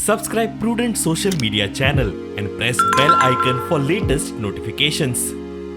Subscribe Prudent social media channel and press bell icon for latest notifications.